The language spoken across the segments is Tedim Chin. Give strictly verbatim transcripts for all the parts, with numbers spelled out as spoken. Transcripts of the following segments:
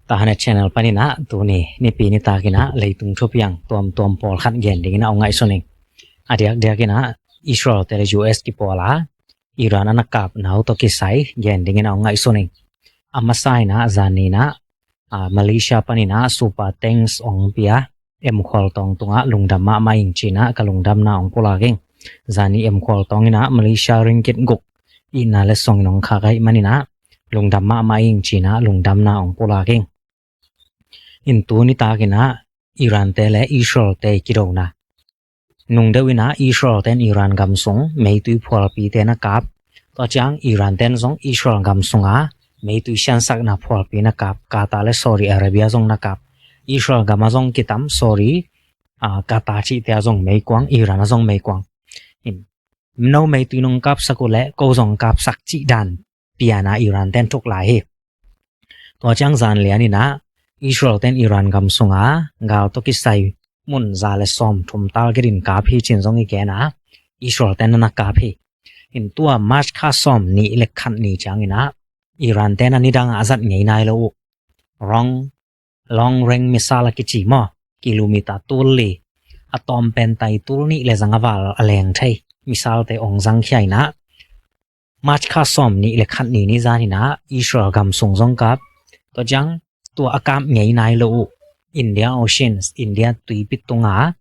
Tahanet channel panin ah tuni nipi nitak in ah leitung thupiang tuamtuam pawlkhat gen dingin ah hong ngaihsun ing. A diakdiak in ah Israel te le U S kipawl a Iran a na kapna uh tawh kisai gen dingin ah hong ngaihsun ing. A masa in ah zan ni in ah, ah, Malaysia panin ah super tanks hong pia M Khual Tawng tungah lungdam mahmah ing ci in ah ka lungdamna hong pulak ing. Zan ni M Khual Tawng in ah Malaysia ringgit guk itna le song in hong khak ahih manin ah lungdam mahmah ing ci in ah lungdamna hong pulak ing. In tu nitak in ah Iran te le Israel te kidona. Nung deuh in ah Israel ten Iran gam sung meitui phualpite na kap. Tua ciang Iran ten zong Israel gam sunga meitui siansakna phualpi na kap. Qatar le Saudi Arabia zong na kap. Israel gam ah zong kitam, Saudi, ah, Qatar cihte ah zong meikuang, Iran ah zong meikuang. In, no meitui nong kapsak uh leh ko zong kapsak cih dan pian ah Iran ten thuk lai hi. Tua ciang zan lian in ah Israel ten Iran gam sunga gal tawh kisai mun za le sawm thum tal kirin kap hi ci in zong i gen a, Israel ten na na kap hi. In tua March kha sawm nih le khat ni ciang in ah Iran ten a nidang ah a zat ngei nai lo uh Long, long range missile a kici maw, kilometer tul li, a tawm pen tai tul nih le zang a val a leng thei missile te hong zangkhia in ah March kha sawm nih le khat ni ni zan in ah Israel gam sung zong kap. Tua ciang tua a kap ngei nai lo uh India Ocean, India tuipi tunga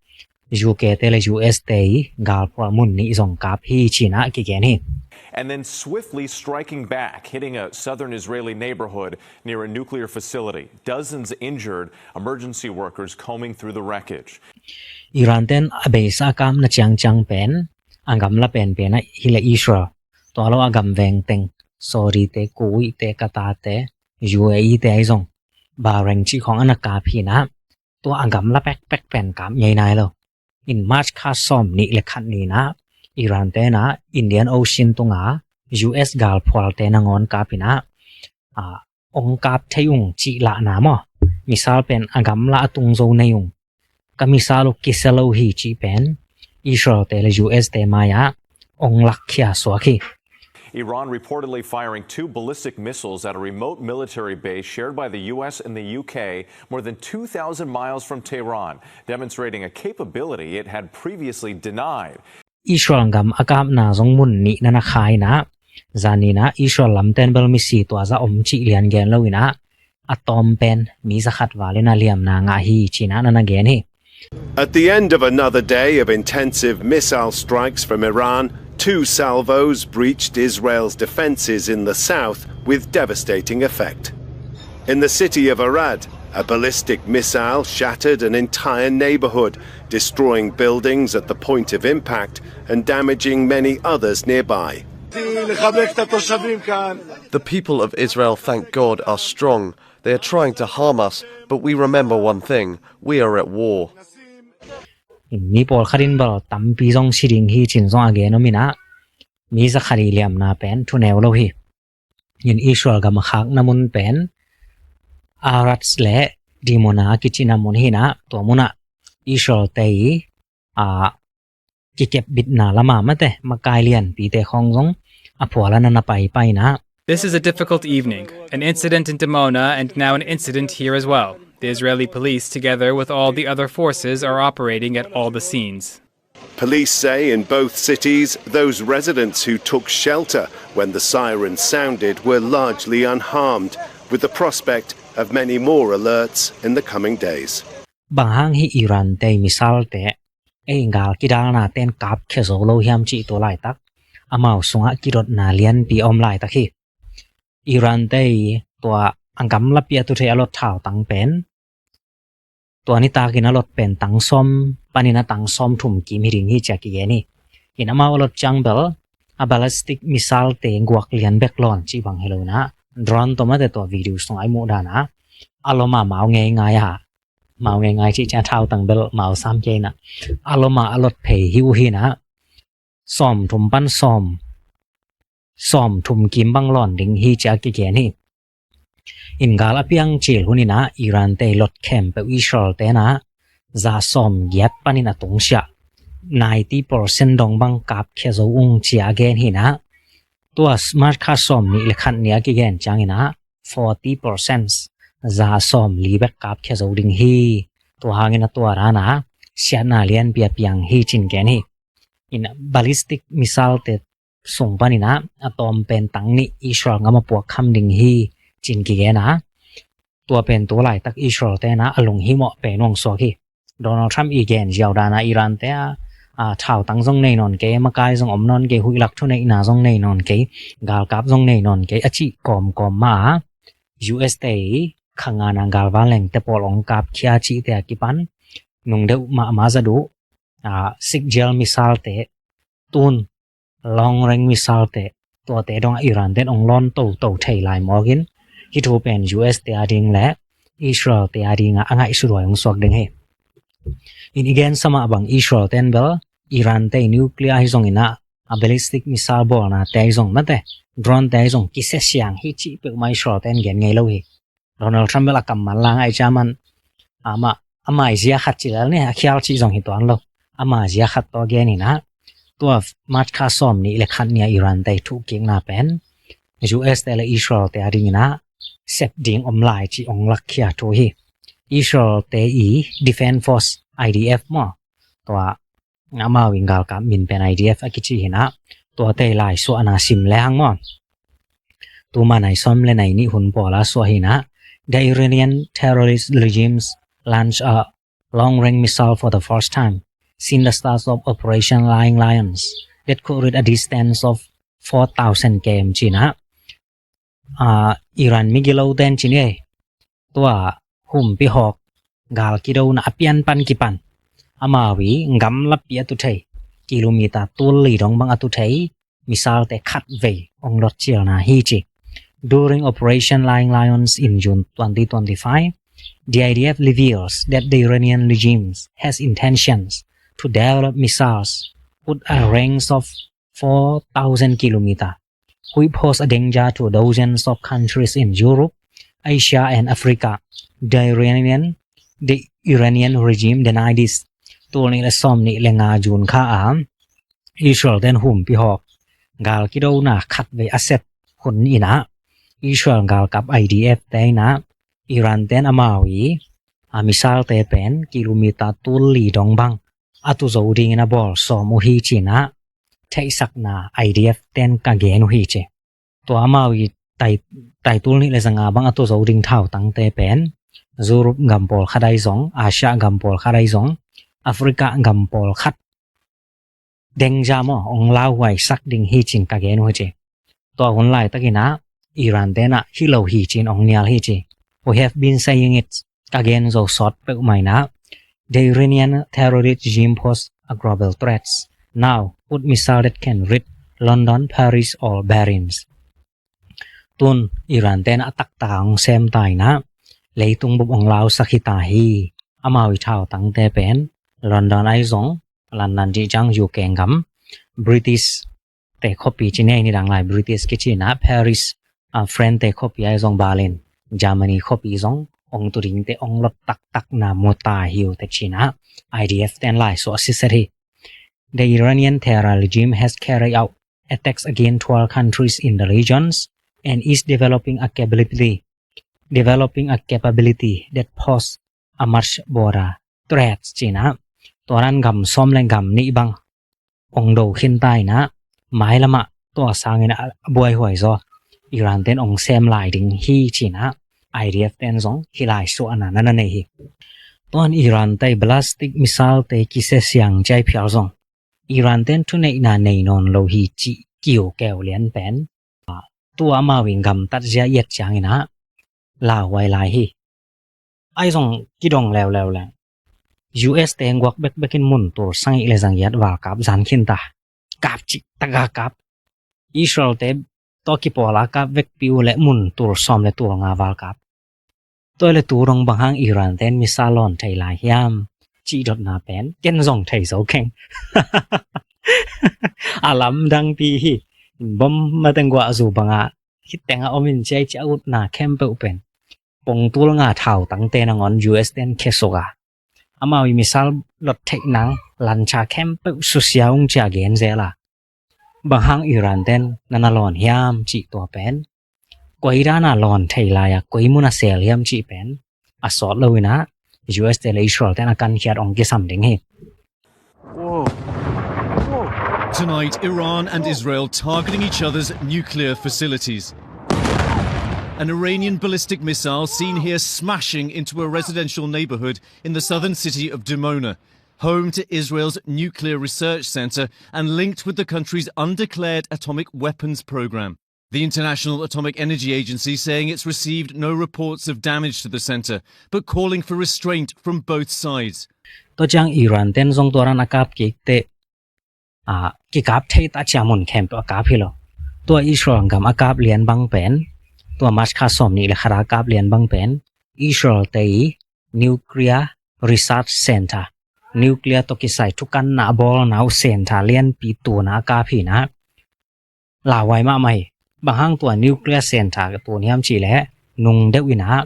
U K te le U S te i galphual mun nih zong kap hi ci in ah kigen hi. And then swiftly striking back, hitting a southern Israeli neighborhood near a nuclear facility. Dozens injured, emergency workers combing through the wreckage. Iran ten a beisa a kapna ciangciang pen a gamla penpen ah hi le Israel, tua lo a gam veng teng, Saudi te, Kuwait te, Qatar te, U A E te ahi zong Bahrain cih khawng a na kap hi in ah tua a gamla pekpek pen kap ngei nai lo. In March kha sawm nih le khat ni in ah Iran ten ah Indian Ocean tunga U S galphualte nangawn kap in ah, ah, hong kap thei ung cih lahna maw, missile pen a gamla a tung zo nei ung, ka missile uh kisia lo hi cih pen Israel te le U S te mai-ah hong lakkhia suak hi. Iran reportedly firing two ballistic missiles at a remote military base shared by the U S and the U K, more than two thousand miles from Tehran, demonstrating a capability it had previously denied. Israel gam a kapna zong mun nih na na kha in ah, zan ni in ah Israel lamten bel misi tua za om cih lian gen lo in ah, a tawm pen mi za khat val in a liamna ngah hi ci in ah na na gen hi. At the end of another day of intensive missile strikes from Iran, two salvos breached Israel's defenses in the south with devastating effect. In the city of Arad, a ballistic missile shattered an entire neighborhood, destroying buildings at the point of impact and damaging many others nearby. לחבק את התושבים כאן. The people of Israel, thank God, are strong. They are trying to harm us, but we remember one thing: we are at war. Mi pawlkhat in bel tampi zong si ding hi ci in zong a gen om in ah, mi za khat i liamna pen thuneu lo hi. In Israel gam a khakna mun pen Arad le Dimona a kicihna mun hi in ah, tua mun ah Israel te i, ah, kikepbitna lama mate makai lianpite khawng zong a phual a na na paipai in ah. This is a difficult evening. An incident in Dimona and now an incident here as well. The Israeli police, together with all the other forces, are operating at all the scenes. Police say in both cities, those residents who took shelter when the sirens sounded were largely unharmed, with the prospect of many more alerts in the coming days. Bang hang hi Iran te missile te ei gal kidalna ten kapkhia zo lo hiam cih tua laitak amau sungah kidotna lianpi a om laitak hi. Iran te i tua a gamlapi a tu thei a lot thautang pen, tua nitakin a lot pen tang sawm panin a tang sawm thum kim hi ding hi ci a kigen hi. In amau a lot ciang bel a ballistic missile te guak lian bek lawn cih bang hi lo in ah, drone tawh mate tua video sungah i muh dan ah a lom a mau ngeingai a, mau ngeingai cih ciang thautang bel mau sam kei in ah, a lom a a lot phei hi uh hi in ah, sawm thum pan sawm, sawm thum kim bang lawn ding hi ci a kigen hi. In gal a piang cil hun in ah Iran te lot khempeuh Israel te in ah za sawm giat panin a tungsiah, ninety percent dong bang kapkhia zo ung ci a gen hi in ah, tua March kha sawm nih le khat ni a kigen ciang in ah forty percent, za sawmli bek kapkhia zo ding hi. Tua hangin a tua dan a siatna lianpi a piang hi ci-in gen hi. In ballistic missile te sung panin a tawm pen tang nih Israel gam ah puak kham ding hi ci-in kigen a, tua pen tu laitak Israel te'n a lunghimawh pen hong suak hi. Donald Trump i gen ziau dan a Iran te a, a, thautang zong nei nawn kei, makai zong om nawn kei, huih lak thuneihna zong nei nawn kei, galkap zong nei nawn kei a cih kawmkawm mah a, U S te i kha ngana galvanleng te pawl hong kapkhia cihte a kipan nungdeuh mahmah zat uh, a, Sigil missile te, tun long range missile te, tuate dong a Iran te'n hong lawn toto thei lai mawk in, hih thu pen U S te a ding le Israel te a ding a a ngaihsut huai hong suak ding hi. In i gen sa mah bang Israel te'n bel Iran te nuclear hi zongin a, a ballistic missile bawlnate hi zong mate, drone te hi zong kisia siang hi cih peuhmah Israel te'n gen ngei lo hi. Donald Trump bel a kammal la ngaih ciang amah, ama, ama i zia khat ci lel ni, a khial cih zong hi tuan lo. Ama zia khat tawh gen in a, tua March kha sawmnih le khat ni a Iran te i thuhkikna pen U S te le Israel te a dingin a sep ding om lai cih hong lakkhia thu hi. Israel te i Defense Force, I D F maw, tua amau in galkap min pen I D F a kici hi in a, tuate i laisuahna sim le hang maw. Tuma nai sawm le nai nih hun pawl a suah hi in a, the Iranian terrorist regimes launched a long-range missile for the first time since the start of Operation Lying Lions that could reach a distance of four thousand kilometers ci in a, a, Iran migilo te'n ci ni ei, tua humpi hawk gal kidona a pian pan kipan amau i gamlapi a tu thei, kilometer tul li dong bang a tu thei missile te khatvei hong lot cilna hi ci. During Operation Lying Lions in June twenty twenty-five, the I D F reveals that the Iranian regime has intentions to develop missiles with a range of four thousand kilometer, which pose a danger to dozens of countries in Europe, Asia and Africa. The Iranian, the Iranian regime denied this. Tul nih le sawmnih le nga June kha a Israel te'n humpi hawk gal kidona khatvei a sep hun in a, Israel galkap I D F te in a, Iran te'n amau i, a, missile te pen kilometer tul li dong bang a tu zo dingin a bawl sawm uh hi ci in a, theihsakna I D F te'n ka gen uh hi ci. Tua amau i tai, tai tul nih le zanga bang a tu zo ding thautangte pen Europe gam pawl khat ahi zong, Asia gam pawl khat ahi zong, Africa gam pawl khat danger maw, hong lauhuaisak ding hi ci-in ka gen uh hi ci. Tua hun laitakin a Iran te'n a hi lo hi ci-in hong nial hi ci. We have been saying it, ka gen zo sawt peuhmah in a, the Iranian terrorist regime pose a global threat now with missile that can reach London, Paris or Bahrain. Tun Iran te'n a taktak hong sem ta in a, leitung bup hong lausak hi ta hi. Amau i thautangte pen London ahi zong, London cih ciang U K gam, British te khuapi ci ni ei, nidang lai British kici in a, Paris, a, France te khuapi ahi zong, Berlin, Germany khuapi zong hong tu dingte hong lot taktakna mu ta hi uh teh ci in a, I D F te'n laisuah siset hi. The Iranian Tehran regime has carried out attacks against twelve countries in the regions and is developing a capability, developing a capability that pose a much broader threat ci in a, tua dan gam sawm le gam nih bang hong do khin ta in a, mailam ah tua sangin a buaihuai zaw Iran te'n hong sem lai ding hi ci in a, I D F te'n zong hih laisuahna na na nei hi. Tuan Iran te i ballistic missile te kisia siang ci a i phial zong, Iran te'n thuneihna nei nawn lo hi cih kiukeu lian pen, a, tua amau in gamtat zia i et ciangin a lauhuai lai hi. Ahi zong kidong leuleu leh U S te guak bekbekin mun tul sagih le zagiat val kap zan khin ta. Kap cih tak a kap. Israel te tawh kipawl a kap vekpi uh leh mun tul sawm le tul nga val kap. Tua leh tu dong bang hang Iran te'n missile lawn thei lai hiam cih dotna pen ken zong thei zo keng. A lamdangpi hi. Bom mateng guah zu bang a, hih teng a om in ci a i ci a utna khempeuh pen pongtul nga thautangte nangawn U S te'n khesuk a, amau i missile lot theih nang lancha khempeuh susia ung ci a gen zel a, bang hang Iran te'n na na lawn hiam cih tua pen koi dan a lawn thei lai a, koi mun a sel hiam cih pen a sawt lo in ah, U S te le Israel ten a kankhiat hong kisam ding hi. Tonight, Iran and Israel targeting each other's nuclear facilities. An Iranian ballistic missile seen here smashing into a residential neighborhood in the southern city of Dimona, home to Israel's nuclear research center and linked with the country's undeclared atomic weapons program. The International Atomic Energy Agency saying it's received no reports of damage to the center, but calling for restraint from both sides. Tua ciang Iran ten zong tua dan a kap kik teh, a, kikap thei ta cia mun khempeuh a kap hi lo. Tua Israel gam a kap lian bang pen, tua March kha sawm nih le khat a kap lian bang pen, Israel te i nuclear research center, nuclear tawh kisai thukanna a bawlna uh center lianpi tuna a kap hi in ah, lauhuai mahmah hi. Bang hang tua nuclear center ka tun hiam cih leh, nung deuh in ah,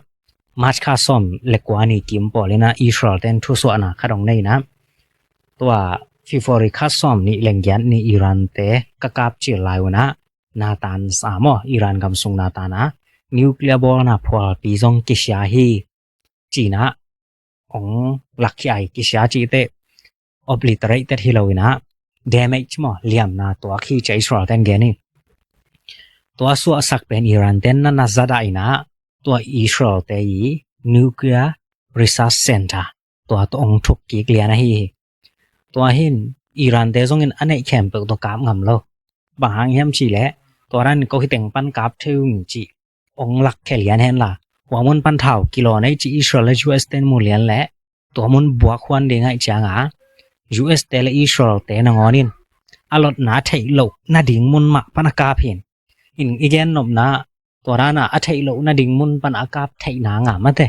March kha sawm le kua ni kim pawl in ah Israel ten thusuahna khat hong nei in ah, tua February kha sawm nih le giat ni Iran te ka kap cil lai un ah, Natanz a maw, Iran gam sung Natanz a nuclear bawlna phualpi zong kisia hi, ci in ah, hong lakkhia hi. Kisia cih teh obliterated hi lo in ah, damage maw, liamna tuak hi ci a Israel ten gen hi. Tua suahsak pen Iran ten na na zadah in ah, tua Israel te i nuclear research center tua tawh hong thuk kik lian ahi hi. Tua hi in Iran te zongin a neih khempeuh tawh kap ngam lo. Bang hang hiam cih leh, tua dan ko hi teng pan kap thei ung cih hong lakkhia lian hen la, hua mun pan thau kilawn ei ci Israel le U S ten mu lian leh, tua mun buak huan ding ahih ciang a, U S te le Israel te nangawn in a lotna a theih loh nading mun mah pan a kap hi in. In i gen nopna, tua dan a a theih loh nading mun pan a kap theihna ngah mate,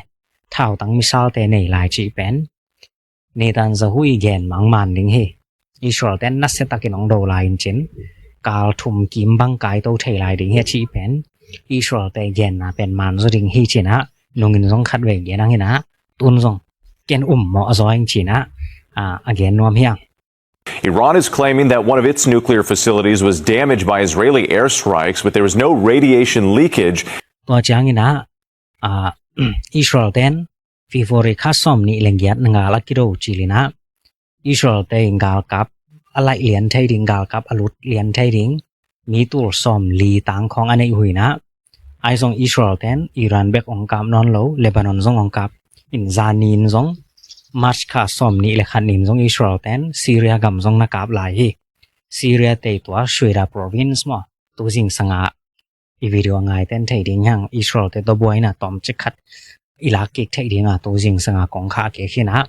thautang missile te nei lai cih pen Netanyahu i gen mangman ding hi. Israel ten nasia takin hong do lai in cin, kal thum kim bang kaito thei lai ding hi a cih pen Israel te genna pen man zaw ding hi ci in ah, nungin zong khatvei gen hang in ah, tun zong ken um mawh zaw ing ci in ah, a, a gen nuam hi hang. Iran is claiming that one of its nuclear facilities was damaged by Israeli airstrikes, but there was no radiation leakage. Tua ciang in ah, a, Israel ten February kha sawm nih le giat na ngal a kido cil in ah, Israel te in galkap a laih lian thei ding, galkap a lut lian thei ding, mi tul sawm li tang khawng a neih uh hi in ah, ahi zong Israel ten Iran bek hong kap nawn lo, Lebanon zong hong kap. In zani in zong, March kha sawm nih le khat ni in zong Israel ten Syria gam zong na kap lai hi. Syria te tua Shura province maw, tu zingsang a i video a ngaiten thei ding hi hang, Israel te tawh buaina tawmcik khat i lak kik theih ding a, tu zingsang a kong kha kik hi in ah,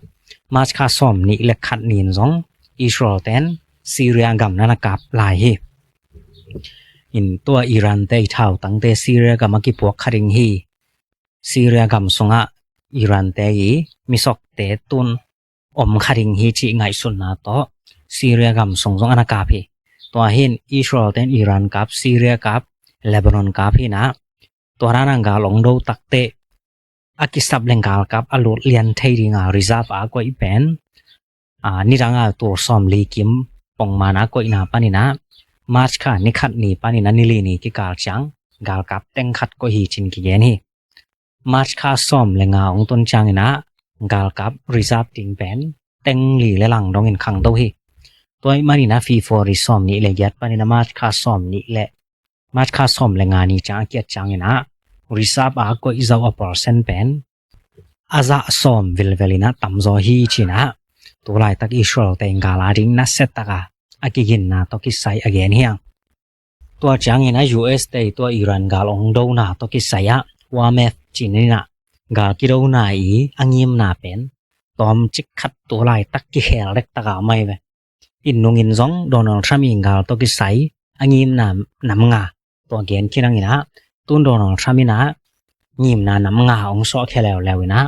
March kha sawm nih le khat ni in zong Israel ten Syria gam na na kap lai hi. In tua Iran te i thautangte Syria gam a kipuak kha ding hi. Syria gam sungah Iran te i misokte tun om kha ding hi cih ngaihsutna tawh Syria gam sung zong a na kap hi. Tua hi in Israel ten Iran kap, Syria kap, Lebanon kap hi in ah, tua dan a gal hong do takteh a kisap leng galkap a lut lian thei ding a reserve a koih pen, a, nidang a tul sawm li kim pongman a koihna pan in ah, March kha ni khat ni pan in ah ni li ni kikal ciang galkap teng khat koih hi ci in kigen hi. March kha sawm le nga hong tun ciang in ah galkap reserve ding pen teng li le lang dong in khangto hi. Tua ahih man in ah February sawm nih le giat pan in ah March kha sawm nih le, March kha sawm le nga ni ciang a kiat ciang in ah reserve a koih zawh a percent pen a zah sawm vilvel in ah tamzaw hi ci in ah, tu laitak Israel te in gal a ding nasia tak a a kiginna tawh kisai a gen hi hang. Tua ciang in ah U S te i tua Iran gal hong dona tawh kisai ah Houthi ci in ah gal kidona i a ngimna pen tawmcik khat tu laitak kikhel dektak a om ahi ve. In nungin zong Donald Trump i gal tawh kisai a ngimna nam nga tua gen khin hang in ah, tun Donald Trump in ah ngimna nam nga hong suahkhia leuleu in ah,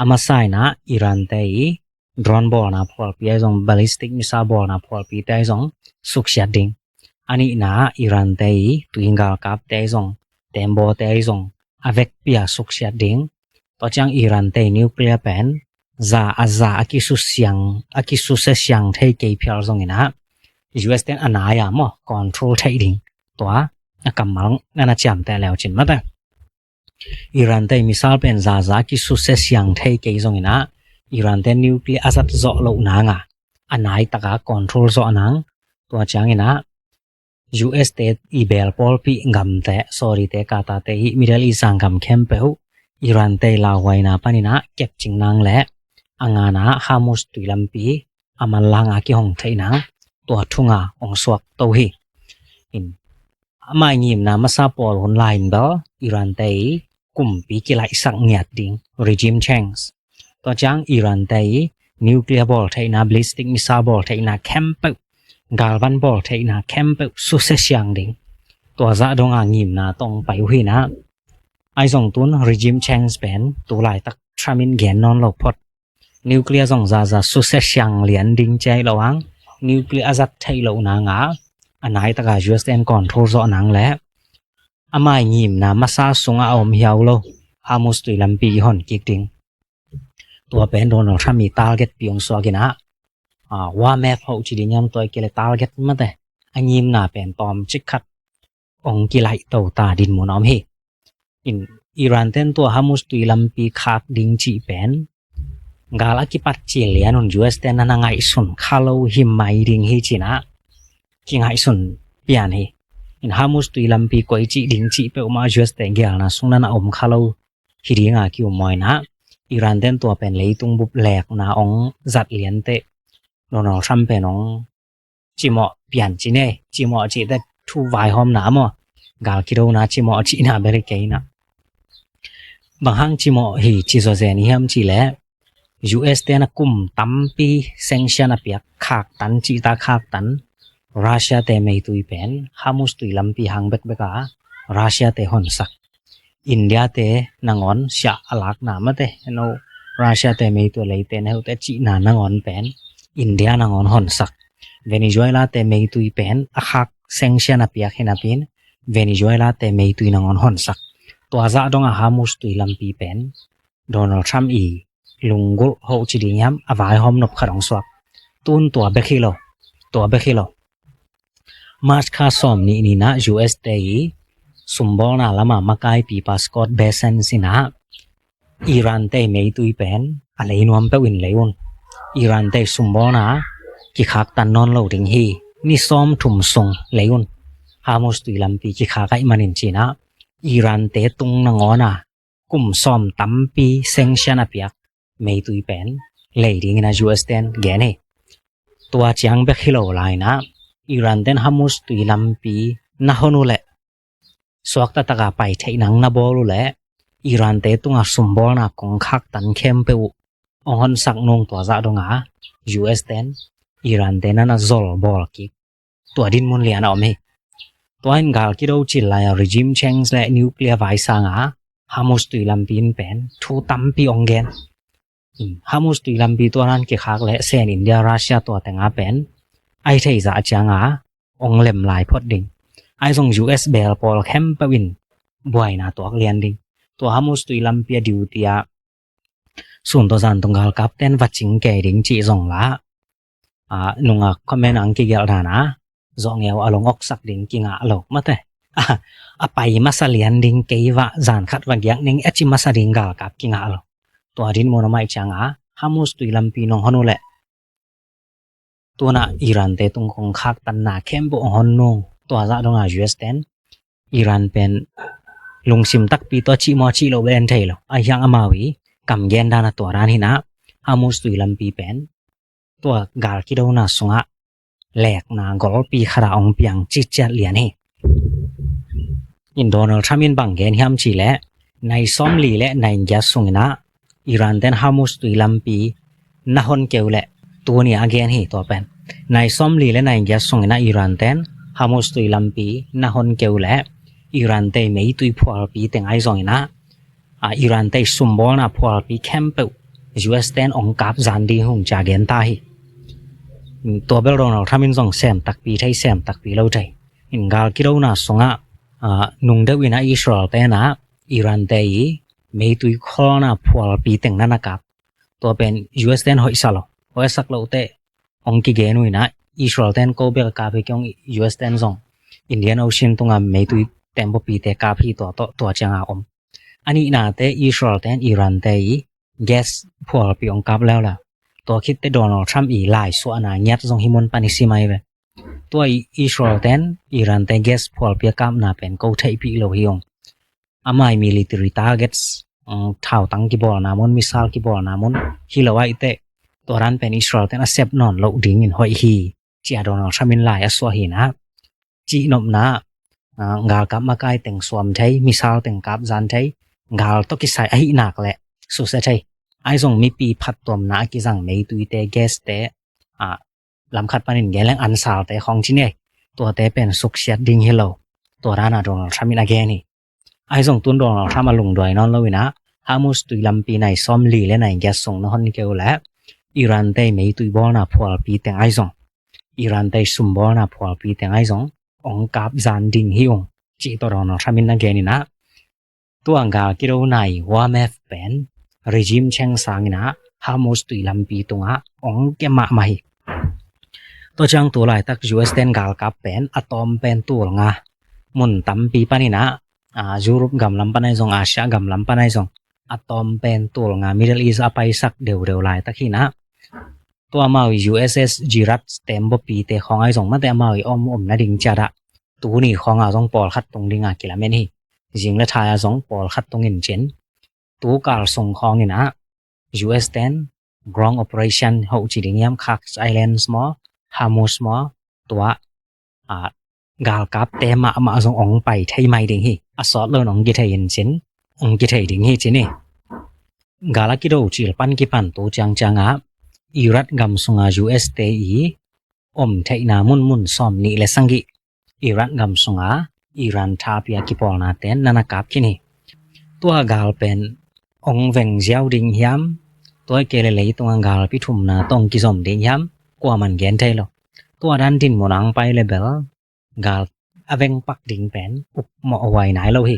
a masa in ah Iran te i drone bawlna phualpi ahi zong, ballistic missile bawlna phualpi te ahi zong suksiat ding. A nihna ah Iran te i tui galkap te ahi zong, tembaw te ahi zong a vekpi a suksiat ding. Tua ciang Iran te i nuclear pen za a za a kisusia siang, a kisusia siang thei kei phial zong in ah, U S ten a nai a maw control thei ding. Tua a kammal na na ciamteh leu cin mate. Iran te missile pen zaza kisusia siang thei kei zongin ah, Iran te nuclear a zat zawh loh nang a, a nai taka control zawh nang. Tua ciangin ah, U S te i bel pawlpi gamte, Saudi te, Qatar te, i Middle East sang gam khempeuh, Iran te lauhuaina panin ah kepcing nang le a ngan ah Hormuz tui lampi a manlang a kihong theih nang, tua thu nga ong suak to hi. In, amah i ngimna masa pawl hun lai in bel Iran te kumpi kilaihsak ngiat ding, regime change. Tua ciang Iran te nuclear bawl theihna, ballistic missile bawl theihna khempeuh, galvan bawl theihna khempeuh susia siang ding. Tua zah dong a ngimna tawh pai uh hi na. Ahi zong tun regime change pen tu laitak Trump in gen nawn lo phot. Nuclear zong zaza susia siang lian ding ci hi lo ang, nuclear a zat theih loh nang a, a nai taka U S ten control zawh nang le amah i ngimna masa sungah a om hiau lo Hormuz tui lampi i hon kik ding. Tua pen Donald Trump i target pi ong suak in ah, ah, war map hoh ci ding hiam, tua i kei le target mate, a ngimna pen tawm cik khat ong kilaih to ta dinmun a om hi. In, Iran ten tua Hormuz tui lampi khak ding cih pen gal a kipat cil lian un U S ten na na ngaihsun kha lo hi mai ding hi ci-in ah kingaihsun pian hi. In, Hormuz tui lampi koi cih ding cih peuhmah U S te gelna sung na na om kha lo hi ding a ki-um maw in ah, Iran ten tua pen leitung bup lekna ong zat lian teh Donald Trump pen ong cimawh pian ci nei, cimawh cih teh thu vaihawmna maw, gal kidona cimawh cihna bel hi kei na. Bang hang cimawh hi ci zawzen i hiam cih leh, U S te na kum tampi sanction a piak, khaktan cih ta khaktan, Russia te meitui pen Hormuz tui lampi hang bekbek a Russia te honsak. India te nangawn siah a lakna mate, eno, Russia te meitui leite na hute cihna nangawn pen India nangawn honsak. Venezuela te meitui pen a khak sanction a piak hi napi-in Venezuela te meitui nangawn honsak. Tua zah dong a Hormuz tui lampi pen Donald Trump i lunggulh hoh ci ding hiam, a vaihawm nop khat ong suak. Tun tua bek hi lo, tua bek hi lo. March kha sawm nih ni-in ah U S te i sumbawlna lam a makaipipa Scott Bessent in ah Iran te meitui pen a lei nuam peuh in lei un. Iran te sumbawlna kikhaktan nawn lo ding hi. Ni sawm thum sung lei un. Hormuz tui lampi kikhak ahih manin ci-in ah Iran te tung nangawn a kum sawm tampi sanction a piak meitui pen lei dingin ah U S ten gen hi. Tua ciang bek hi lo lai-in ah Iran ten Hormuz tui lampi na hon uh leh, suakta taka pai theih nang na bawl uh leh, Iran te tunga sumbawlna kong khaktan khempeuh uh ong honsak nung, tua zah dong a U S ten Iran te na na zol bawl kik, tua dinmun lian a om hi. Tua in gal kido cil lai a regime change le nuclear vai sang a Hormuz tui lampi in pen thu tampi ong gen. Hormuz tui lampi tua nan kikhak leh sen India, Russia tua teng a pen ahi thei zah ciang a ong lem lai phot ding. Ahi zong U S bel pawl khempeuh in buaina tuak lian ding. Tua Hormuz tui lampi a duty a sun tawh zan tung galkap ten va cing kei ding cih zong la, a, nungak comment ang kigelh dan a, zawh ngeu a long oksak ding kingah lo mate. A, a pai masa lian ding kei vah zan khat va giak ning a ci masa ding galkap kingah lo. Tua dinmun a om ahih ciang a Hormuz tui lampi nong hon uh leh, tun ah Iran te tung kong khaktanna khempeuh ong hon nung, tua zah dong a U S ten Iran pen lungsim takpi tawh cih maw cih loh bel en thei lo. Ahi hang amau i kam gen dan a tua dan hi na, Hormuz tui lampi pen tua gal kidona sungah lekna golpi khat a ong piang ciciat lian hi. In, Donald Trump in bang gen hiam cih leh, nai sawmli le nai giat sungin ah Iran ten Hormuz tui lampi na hon kei uh leh, tuni a gen hi tua pen. Nai sawmli le nai giat sungin ah Iran ten Hormuz tui lampi na hon kei uh leh, Iran te meitui phualpi teng ahi zongin ah, a, Iran te sumbawlna phualpi khempeuh U S ten ong kap zan ding hi ung ci a gen ta hi. Tua bel Donald Trump in zong sem takpi thei, sem takpi lo thei. In, gal kidona sungah, a, nung deuh in ah Israel ten ah Iran te i meitui kholna phualpi teng na na kap. Tua pen U S ten hoihsa lo. Hoihsak loh teh ong kigen uh in ah Israel ten ko bek a kap hi kei ung, U S ten zong Indian Ocean tunga meitui tembaw pite kap hi, tua tawh, tua ciang a om. A nihnate Israel ten Iran te i gas phualpi ong kap leuleu. Tua khitte Donald Trump i laisuahna ngiat zong hi mun pan i si mai ve. Tua i Israel ten Iran te gas phualpi a kapna pen ko theihpih lo hi ung. Amai military targets, um, thautang kibawlna mun, missile kibawlna mun hi lo ahih teh, tua dan pen Israel ten a sep nawn loh dingin hoih hi, ci-a Donald Trump in lai a suah hi na. Cihnopna, ah, galkap makai teng suam thei, missile teng kap zan thei, gal tawh kisai ahih nak leh susia thei. Ahi zong mipi phattuamna a kizang meituite, gas te, ah, lam khat panin gen leng ansalte khawng ci ni ei. Tuate pen suksiat ding hi lo. Tua dan a Donald Trump in a gen hi. Ahi zong tun Donald Trump a lungduai nawn lo in ah, Hormuz tui lampi nai sawmli le nai giat sung na hon kei uh leh Iran te meitui bawlna phualpi teng ahi zong, Iran te sumbawlna phualpi teng ahi zong ong kap zan ding hi ung, ci tawh Donald Trump in a gen in ah, tua gal kido nai Houthi pen regime cheng sangin ah Hormuz tui lampi tungah ong kia mahmah hi. Tua ciang tu laitak U S ten galkap pen a tawm pen tul nga mun tampi panin ah, ah, Europe gam lam pan ahi zong, Asia gam lam pan ahi zong, a tawm pen tul nga Middle East a paisak deudeu laitak hi na. Tua amau i U S S Girat tembaw pite khawng ahi zong mate amau i om om nading ciat ah tuni khawng a zong pawlkhat tung ding a kilamen hi. Zing le thai a zong pawlkhat tung in cin. Tu kal sung khawng in ah U S ten ground operation hoh ci ding hiam, Kursk Islands maw, Hormuz maw, tua, ah, galkapte mahmah zong ong pai thei mai ding hi. A sawt lo in ong kithei in cin, ong kithei ding hi cin hi. Gal a kido cil pan kipan tu ciangciang ah Iraq gam sunga U S te i om theihna munmun sawm nih le sagih Iraq gam sunga Iran thapi a kipawlna ten nana kap khin hi. Tua gal pen ong veng ziau ding hiam, tua kei le leitunga galpi thumna tawh ong kizom ding hiam, kuaman gen thei lo. Tua dan din mun ang pai le bel gal a veng pak ding pen upmawh huai nai lo hi.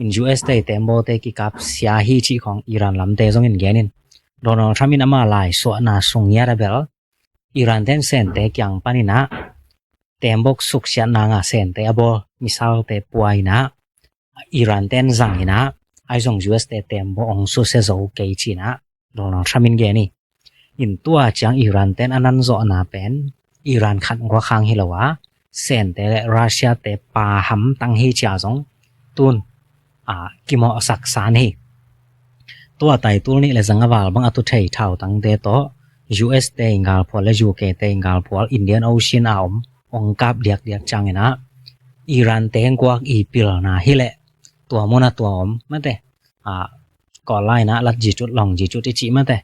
In U S te tembawte kikap sia hi cih khawng Iran lamte zong in gen in, Donald Trump in ama laisuahna sung ngiat a bel Iran ten Sente kiang panin ah tembok suksiat nanga Sente a bawl missile te pua in ah Iran ten zang in ah, ahi zong U S te tembaw ong susia zo kei ci-in ah Donald Trump in gen hi. In tua ciang Iran ten a nanzawhna pen Iran khat guak hang hi lo a, Sente le Russia te pa hamtang hi ci-a zong tun, a, kimawhsak san hi. Tua tai tul nih le zang a val bang a tu thei thautangte tawh U S te in galphual le U K te in galphual Indian Ocean a om ong kap diakdiak ciangin ah Iran te guak i pilna hi leh tua mun a tua om mate, a, Kawl lai-in ah lat ji cut long ji cut i cih mate,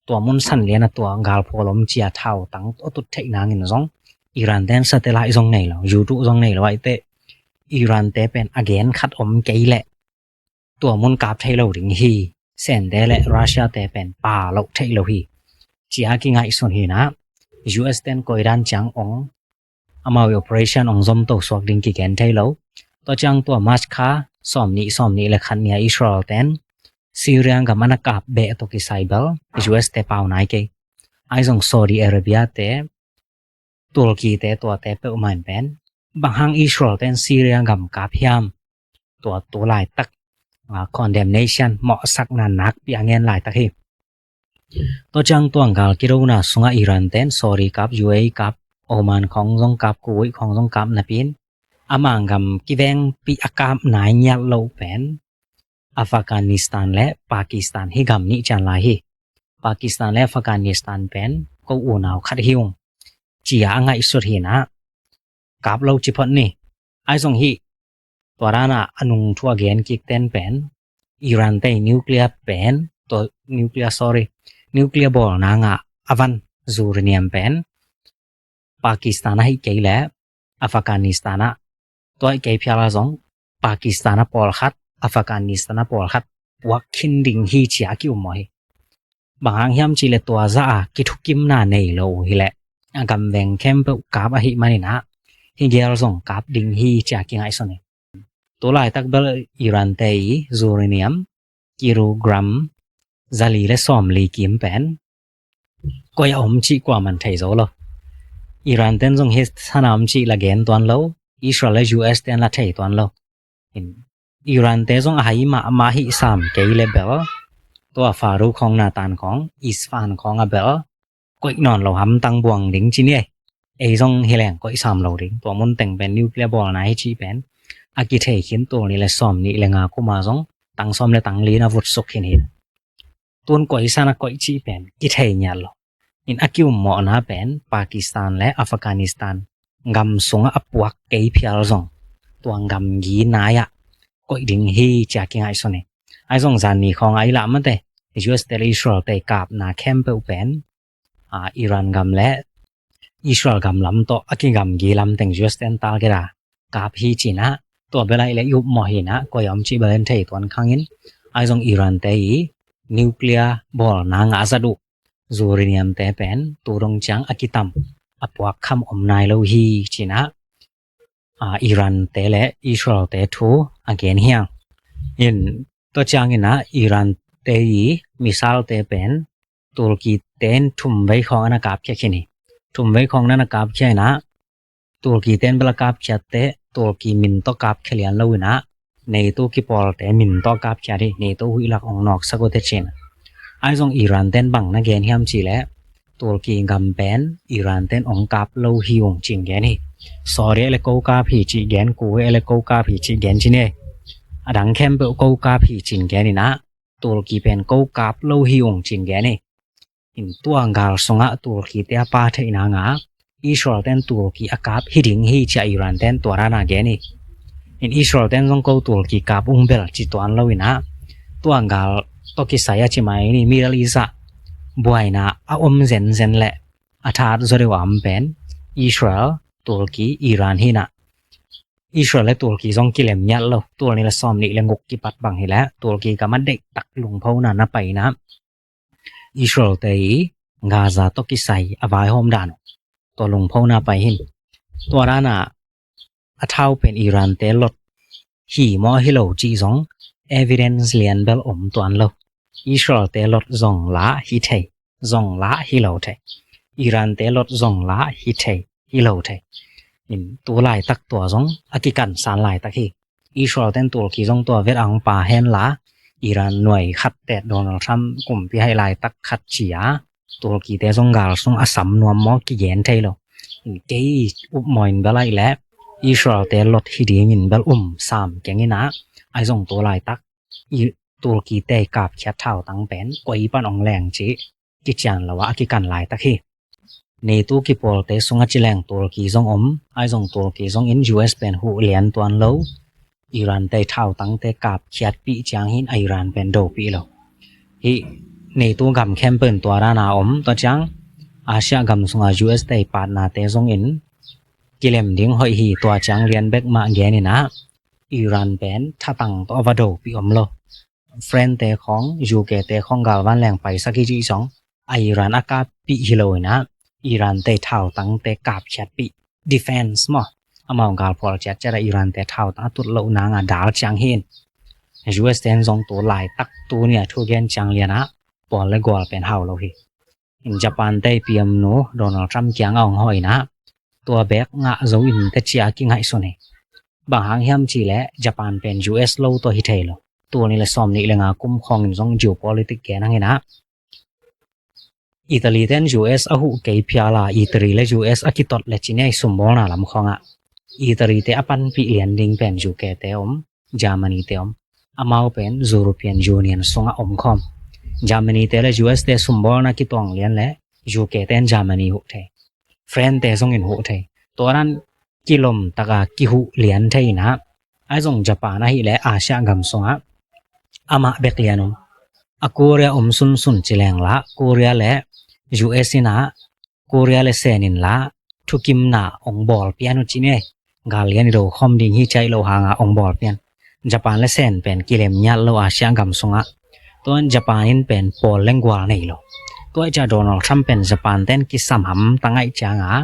tua mun san lian a tua galphual om ci-a thautang a tut theih nangin zong Iran ten satellite zong nei lo, YouTube zong nei lo ahih teh Iran te pen a gen khat om kei leh tua mun kap thei lo ding hi, Sente le Russia te pen pa loh thei lo hi, ci-a kingaihsun hi-in ah U S ten koi dan ciang ong amau i operation ong zomto suak ding kigen thei lo. Tua ciang tua March kha sawm nih, sawm nih le khat ni-a Israel ten Syria gam a na kap beh tawh kisai bel U S te pau nai kei. Ahi zong Saudi Arabia te, Turkey te, tuate peuhmah in pen bang hang Israel ten Syria gam kap hiam, tua tu laitak, a, condemnation, mawhsakna nakpi a ngen laitak hi. Tua ciang tua gal kidona sungah Iran ten Saudi kap, U A E kap, Oman khawng zong kap, Kuwait khawng zong kap napi-in, a mang gam kivengpih a kap nai ngiat loh pen Afghanistan le Pakistan hi, gam nih cian lai hi. Pakistan le Afghanistan pen ko unau khat hi ung, ci-a a ngaihsut hi-in ah kap lo ci phot ni. Ahi zong hih tua dan a a nungthu a gen kik ten pen Iran te nuclear pen, tua nuclear, sorry, nuclear bawlna ngah a van uranium pen Pakistan ahih kei leh Afghanistan ah, tua ahih kei phial a zong Pakistan a pawlkhat, Afghanistan a pawlkhat puak khin ding hi ci-a ki-ummawh hi. Bang hang hiam cih leh tua zah a kithukimna nei lo uh hi leh a gamveng khempeuh kap ahih manin ah hih gel zong kap ding hi ci-a kingaihsun hi. Tu laitak bel Iran te i uranium kilogram zali le sawmli kim pen koi a om cih kuaman thei zo lo. Iran ten zong hih san a om cih la gen tuan lo, Israel le U S ten la thei tuan lo. In Iran te zong a hai mahmah hi sam kei le bel, tua Farouk khawng, Natan khawng, Isfahan khawng a bel koih nawn lo hamtang buang ding ci ni ei. Ei zong hi leng koih sam lo ding. Tua mun teng pen nuclear bawlna hi cih pen a kithei khin, tul nih le sawm nih le nga kuma zong tang sawm le tang li na vut suk khin hi. Tun koih san a koih cih pen kithei ngiat lo. In a kiummawhna pen Pakistan le Afghanistan gam sungah a puak kei phial zong tua gamgi nai-ah koih ding hi ci-a kingaihsun hi. Ahi zong zan ni khawng a i lah mate, U S te le Israel te i kapna khempeuh pen, a, Iran gam le Israel gam lam tawh a kigamgi lam teng U S ten target a kap hi ci-in ah, tua bel ahih leh i upmawh hi-in ah, koi a om cih bel en thei tuan khang in. Ahi zong Iran te i nuclear bawlna ngah zat uh uranium te pen tu dong ciang a kitam, a puak kham om nai lo hi ci-in ah, a, Iran te le Israel te thu a gen hi hang. In tua ciangin ah Iran te i missile te pen Turkey ten thum vei khawng a na kapkhia khin hi. Thum vei khawng na na kapkhia in ah, Turkey ten bel a kapkhiat teh Turkey min tawh kapkhia lian lo in ah, NATO kipawlte min tawh kapkhiat hi, NATO huih lak ong nawksak uh teh ci-in. Ahi zong Iran ten bang na gen hiam cih leh, Turkey gam pen Iran ten ong kap lo hi ung ci-in gen hi. Saudi le ko kap hi cih gen, Kuwait le ko kap hi cih gen ci ni. A dang khempeuh ko kap hi ci-in gen in ah, Turkey pen ko kap lo hi ung ci-in gen hi. In tua gal sungah Turkey te a pha theihna ngah, Israel ten Turkey a kap hi ding hi ci-a Iran ten tua dan a gen hi. In Israel ten zong ko Turkey kap ung bel ci tuan lo in ah, tua gal tawh kisai a ci mai ni, Middle East ah buaina a om zenzen le a that zaw deuh a om pen Israel, Turkey, Iran hi in ah, Israel le Turkey zong kilem ngiat lo. Tul nih le sawm nih le guk kipat bang hi leh Turkey gam a deihtak lungphona na pai in ah, Israel te i Gaza tawh kisai a vaihawm dan uh, tua lungphona pai hi in. Tua dan a, a thau pen Iran te lot hi maw hi lo cih zong evidence lian bel om tuan lo. Israel te lot zong lah hi thei, zong lah hi lo thei. Iran te lot zong lah hi thei, hi lo thei. In tu laitak tua zong a kikansan laitak hi. Israel ten Turkey zong tua vet ang pah hen la, Iran nuai khat tet Donald Trump kumpi haih laitak khat ci-a, Turkey te zong gal sung a sam nuam maw kigen thei lo. In kei upmawh in bel ahih leh Israel te lot hi dingin bel um sam keng in ah, ahi zong tu laitak i Turkey te i kapkhiat thautang pen koi pan ong leng cih kician lo a, a kikan laitak hi. NATO kipawlte sungah ci leng Turkey zong om, ahi zong Turkey zong in U S pen huh lian tuan lo. Iran te i thautangte kapkhiatpih ciang hi in ah Iran pen dopih lo. Hih NATO gam khempeuh in tua dan a om, tua ciang Asia gam sungah U S te i patnate zong in kilem ding hoih hi, tua ciang lian bek mah gen in ah, Iran pen thatang tawh a va dopih om lo. France te khawng, U K te khawng galvan leng paisak hi cih zong a Iran a kappih hi lo in ah, Iran te thautangte kapkhiatpih, defense maw, amau galphual ciatciat a Iran te thautang a tut loh nang a dal ciang hi in. U S ten zong tu laitak tuni a thu gen ciang lian ah pawl le gual pen hau lo hi. In Japan te i P M nu Donald Trump kiang a ong hawh in ah, tua bek ngah zo in teh ci-a kingaihsun hi. Bang hang hiam cih leh Japan pen U S lo tawh hi thei lo. Tul nih le sawm nih le nga kum khawng in zong geopolitics gen hang in ah, Italy ten U S a huh kei phial a, Italy le U S a kitot le ci ni ei, sumbawlna lam khawngah Italy te a panpih lian ding pen U K te om, Germany te om. Amau pen European Union sungah om khawm. Germany te le U S te sumbawlna kituang lian le U K ten Germany huh thei, France te zong in huh thei. Tua dan kilom taka kihuh lian thei in ah, ahi zong Japan ahih leh Asia gam sungah amah bek lian om. A Korea om sunsun ci leng lah, Korea le U S in ah, Korea le Sen in lah thukimna ong bawl pian uh ci ni ei. Gal lian i do khawm ding hi ci-a i lo hang a ong bawl pian. Japan le Sen pen kilem ngiat lo Asia gam sungah. Tua in Japan in pen pawl le gual nei lo. Tua ahih ciang Donald Trump pen Japan ten kisam hamtang ahih ciang a,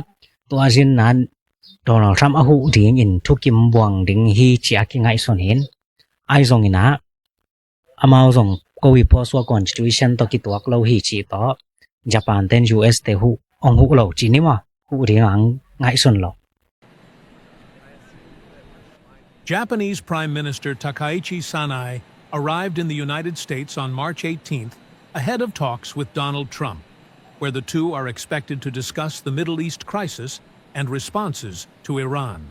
tua zin ah Donald Trump a huh dingin thukim buang ding hi ci-a kingaihsun hi in. Ahi zongin ah, amau zong ko i post wa constitution tawh kituak lo hi cih tawh Japan ten U S te huh ong huh lo ci ni maw, huh ding ang ngaihsun lo. Japanese Prime Minister Takaichi Sanae arrived in the United States on March eighteenth ahead of talks with Donald Trump, where the two are expected to discuss the Middle East crisis and responses to Iran.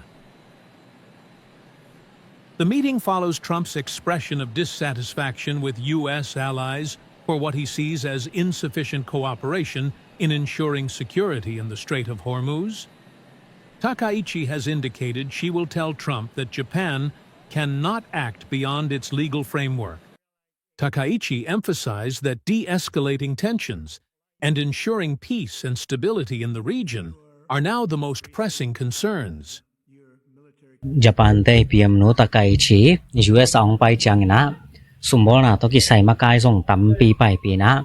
The meeting follows Trump's expression of dissatisfaction with U S allies for what he sees as insufficient cooperation in ensuring security in the Strait of Hormuz. Takaichi has indicated she will tell Trump that Japan cannot act beyond its legal framework. Takaichi emphasized that de-escalating tensions and ensuring peace and stability in the region are now the most pressing concerns. Japan te P M nu Takaichi U S a hong pai ciangin ah sumbawlna tawh kisai makai zong tampi paipih in ah,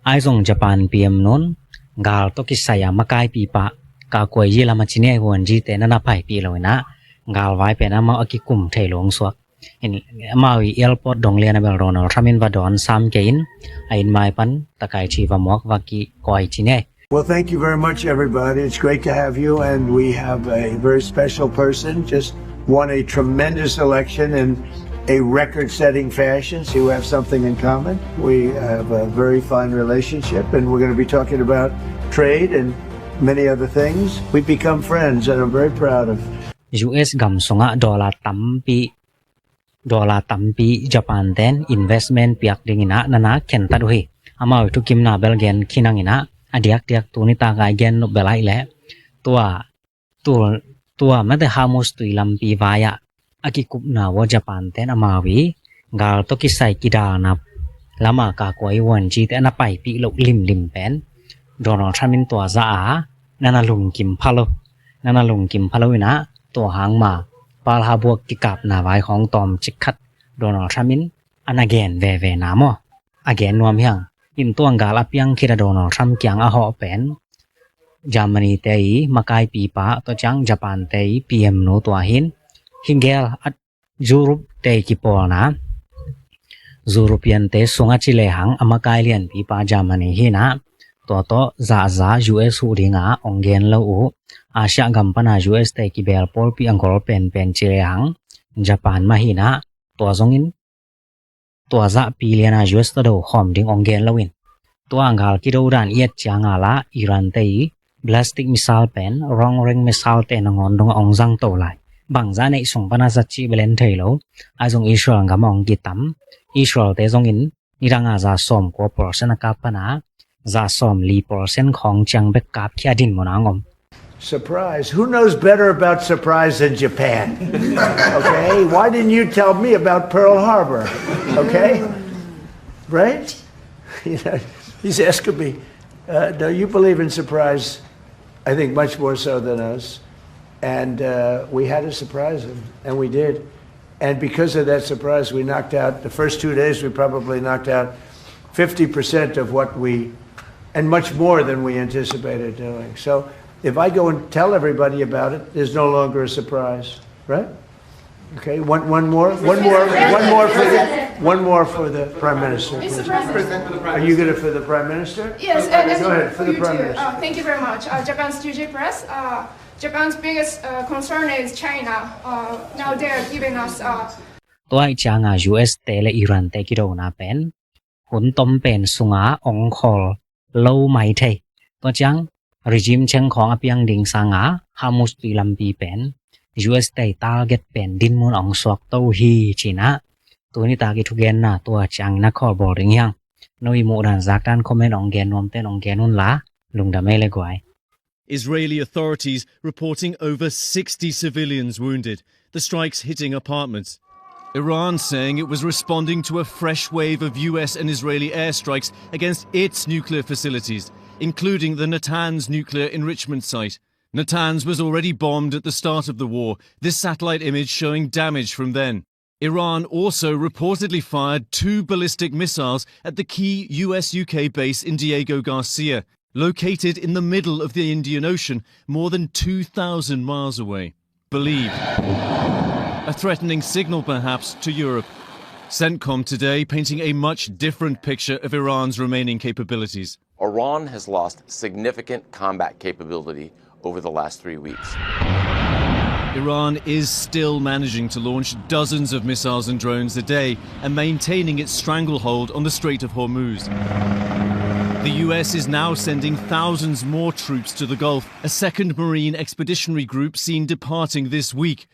ahi zong Japan P M nun gal tawh kisai a makaipi pah kakuai yi lam a ci ni, huan ji te na na paipih lo in ah, galvai pen amau a kikum thei lo hong suak. In amau i airport dong lian a bel Donald Trump in va dawn sam kei in, a inn mai pan Takaichi va muak va kikoi ci ni. Well, thank you very much, everybody. It's great to have you, and we have a very special person. Just won a tremendous election in a record-setting fashion, so you have something in common. We have a very fine relationship, and we're going to be talking about trade and many other things. We've become friends, and I'm very proud of. U S gam sungah dollar tampi dollar tampi Japan ten investment piak dingin ah na na khentat uh hi. Amau i thukimna bel gen khin hang in ah, a diakdiak tuni tak a i gen nop bel ahih leh tua tua mate Hormuz tui lampi vai ah a kikupna uh a Japan ten amau i gal tawh kisai kidalna lam a kakuai huan ji te a na paipih loh limlim pen Donald Trump in tua zah a na na lungkim pha lo, na na lungkim pha lo in ah, tua hang ma Pearl Harbor kikapna vai khawng tawmcik khat Donald Trump in a na gen veve na maw? A gen nuam hi hang. In tua gal a piang khit a Donald Trump kiang a hawh pen Germany te i makaipipa, tua ciang Japan te i P M nu tua hi in, hi gel a Europe te i kipawlna, European te sung a ci lehang a makai lianpipa Germany hi in ah, tua tawh zahzah U S huh ding a hong gen lo uh. Asia gam pan a U S te i kibel pawlpi a gol penpen ci lehang Japan mah hi in ah, tua zongin tua zahpi lian a U S tawh do khawm ding hong gen lo in, tua gal kido dan i et ciang a la Iran te i ballistic missile pen long range missile te nangawn dong a hong zang to lai. Bangzah neih sung pan a zat cih bel en thei lo. Ahi zong Israel gam a hong kitam. Israel te zongin nidang a za sawm kua percent a kap pan a za sawm li percent khawng ciang bek kap khia dinmun a hong om. Surprise. Who knows better about surprise than Japan? Okay? Why didn't you tell me about Pearl Harbor? Okay? Right? You know, he's asking me, uh, do you believe in surprise? I think much more so than us. And uh, we had to surprise him, and we did. And because of that surprise, we knocked out, the first two days, we probably knocked out fifty percent of what we, and much more than we anticipated doing. So if I go and tell everybody about it, there's no longer a surprise, right? Okay, one, one more, one more, one more for the, one more for the Prime Minister, please. Are you gonna for the Prime Minister? Yes, and, and Go ahead, for the you Prime too. Minister. Uh, thank you very much. Uh, Japan's J J Press. Uh, Japan's biggest uh, concern is China. Uh, now they are giving us uh, Tua i ciang a U S te le Iran te kidona pen hun tom pen sunga ong khol lo mai thei. Tua ciang regime cheng khawng a piang ding sanga Hormuz tui lampi pen U S te target pen dinmun ong suak to hi ci-in ah, tuni tak i thugenna tua ciangin a khol bawl ding hi hang. No i muhdan zakdan comment ong gen nuamten ong gen un la, lungdam ei le guai. Israeli authorities reporting over sixty civilians wounded, the strikes hitting apartments. Iran saying it was responding to a fresh wave of U S and Israeli airstrikes against its nuclear facilities, including the Natanz nuclear enrichment site. Natanz was already bombed at the start of the war, this satellite image showing damage from then. Iran also reportedly fired two ballistic missiles at the key U S U K base in Diego Garcia, located in the middle of the Indian Ocean, more than two thousand miles away. Believed. A threatening signal, perhaps, to Europe. CENTCOM today painting a much different picture of Iran's remaining capabilities. Iran has lost significant combat capability over the last three weeks. Iran is still managing to launch dozens of missiles and drones a day and maintaining its stranglehold on the Strait of Hormuz. The U S is now sending thousands more troops to the Gulf, a second Marine Expeditionary Group seen departing this week.